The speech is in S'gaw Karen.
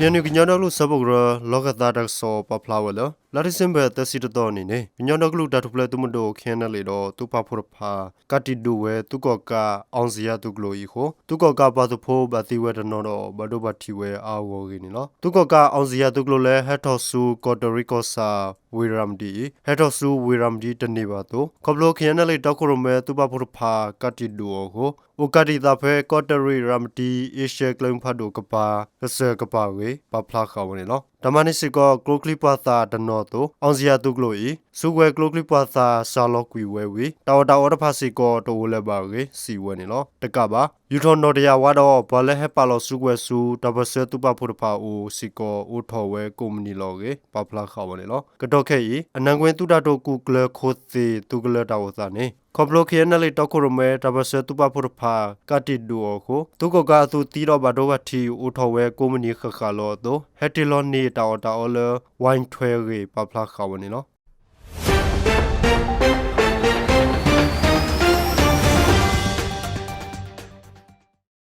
ခ့ၣ်အဲၣ်ယူၣ် ကညီဒီကလုာ်စၢဖှိၣ်ကရၢ လီၢ်ခၢၣ်သးတၢ်ကစီၣ်ပာ်ဖျါဝဲလၢ လါဒံၣ်စ့ဘၢၣ် သၢဆံတသီအနံၤန့ၣ် ကညီဒီကလုာ်တၢ်ထူၣ်ဖျဲးသုးမုၢ်ဒိၣ် ခ့ၣ်အဲၣ်ယူၣ် ဒီး သုးပာ်ဖှိၣ်တဖၣ် ကးတံာ်ဒိၣ်ဝဲ သုးကီၣ်ကး အောင်ဇေယျ သုးကျိၤအံၤအဃိ သုးကီၣ်ကးပှၤသုးဖိဘၣ်သံဝဲတနီၤဒီး ဘၣ်ဒိဘၣ်ထံးဝဲအါအါဂီၢ်ဂီၢ်န့ၣ်လီၤ. သုးကီၣ်ကး အောင်ဇေယျ သုးကျိၤလၢ ဟဲထီၣ်ဆူ ကီးတရံးကီၢ်ဆၣ် ဝ့ၢ်ရၤမတံအံၤ ဟဲထီၣ်ဆူဝ့ၢ်ရၤမတံတန့ၢ်ဘၣ်အသိး ခီဖျိ ခ့ၣ်အဲၣ်ယူၣ် ဒီခိၣ်ရိၣ်မဲ သုးပာ်ဖှိၣ်တဖၣ် ကးတံာ်ဒိၣ်အီၤအဃိ အိၣ်ကးတံာ်သးဖဲ ကီးတရံး ရၤမတံ အ့ရှၢၣ်ကျဲမုၢ်ဖးဒိၣ်ကပၤ ကစၢၢ်ကပၤအဂ့ၢ် ပာ်ဖျါဃာ်ဝဲန့ၣ်လီၤ. တၢ်မၤန့ၢ်စ့ၢ်ကီး ကျိချံပှာ်သၣ်တနီၤအသိး အောင်ဇေယျ သုးကျိၤအံၤ စုကဝဲၤကျိချံပှာ်သၣ် စှၤလီၤကွံာ်ဝဲဝံၤ တၢ်အီၣ်တၢ်အီတဖၣ်စ့ၢ်ကီး တအိၣ်လၢၤဘၣ်အဂ့ၢ် စံးဝဲန့ၣ်လီၤ. တကးဘၣ် ယူာ်ထီၣ်နီၣ်တယၢ်ဝးဒီး ပှၤလၢဟဲပာ်လီၤစုကဝဲၤဆူ တၢ်ပၢၢ်ဆၢသုးပာ်ဖှိၣ်တဖၣ်အအိၣ်စ့ၢ်ကီး အိးထီၣ်ဝဲကိးမုၢ်နံၤလီၤအဂ့ၢ် ပာ်ဖျါဃာ်ဝဲန့ၣ်လီၤ. ကတီၢ်ခဲအံၤ အနါကွ့သုးတၢ်တိာ်ကူၣ်ကျၢၤခိၣ်သ့ၣ် သုးကလၢၤတၢ်အိၣ်သးန့ၣ် ခီဖျိ ခ့ၣ်အဲၣ်ယူၣ် ဒီခိၣ်ရိၣ်မဲ တၢ်ပၢၢ်ဆၢသုးပာ်ဖှိၣ်တဖၣ် ကးတံာ်ဒိၣ်အီၤအဃိ သုးကီၣ်ကးအသုးသံဒီးဘၣ်ဒိဘၣ်ထံး အိးထီၣ်ဝဲကိးမုၢ်နံၤဃၣ်ဃၣ်လီၤအသိး ဟဲတ့ၢ်လီၤန့ၢ်တၢ်အီၣ်တၢ်အီလၢ ဝဲထွဲအဂ့ၢ် ပာ်ဖျါဃာ်ဝဲန့ၣ်လီၤ.